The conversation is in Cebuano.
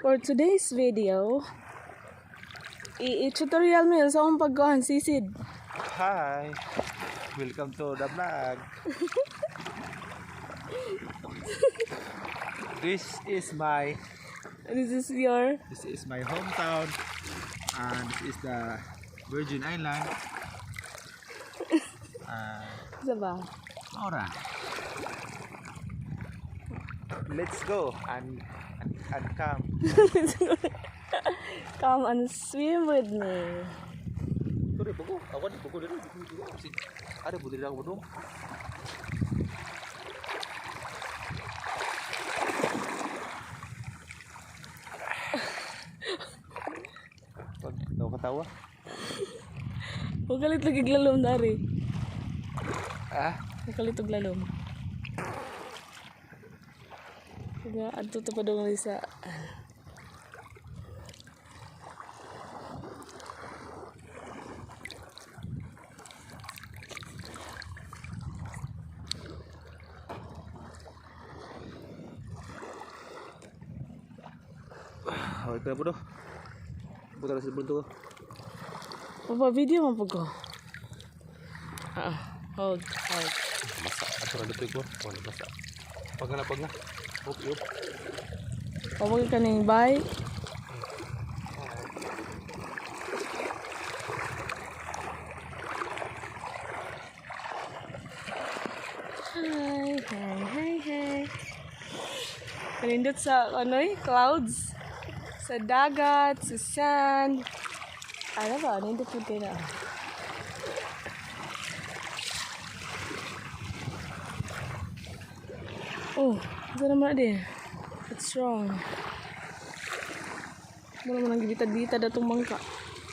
For today's video, i-tutorial mo yun sa akong pagkuhan, sisid. Hi! Welcome to the vlog. This is my This is your this is my hometown and this is the Virgin Island. Isa ba? Ora. Let's go and come. Come and swim with me. Sorry, bugo. Ako ni bugo dito. Ada bugo dito ako dong. Pag daw katawa. Huwag kalit lagi lalom dari. Ah, Huwag kalit og lalom. Nga, adto ta pa daw sa. Okay ka na po. Buta na sa bunto. Papa-video man po ko. Ah, hold, hold. Basta, ato na dito ko. Wala basta. Pag na, pag na. Up, up. Pawag ka ning bye. Hi, hi, hi, hi. Kanindot sa ano eh, clouds. Sa dagat, sa sand. Ano ba? Nindot po kayo na. Oh, ito naman din. What's wrong? Muna mo nang gibitad-bitad atong mangka.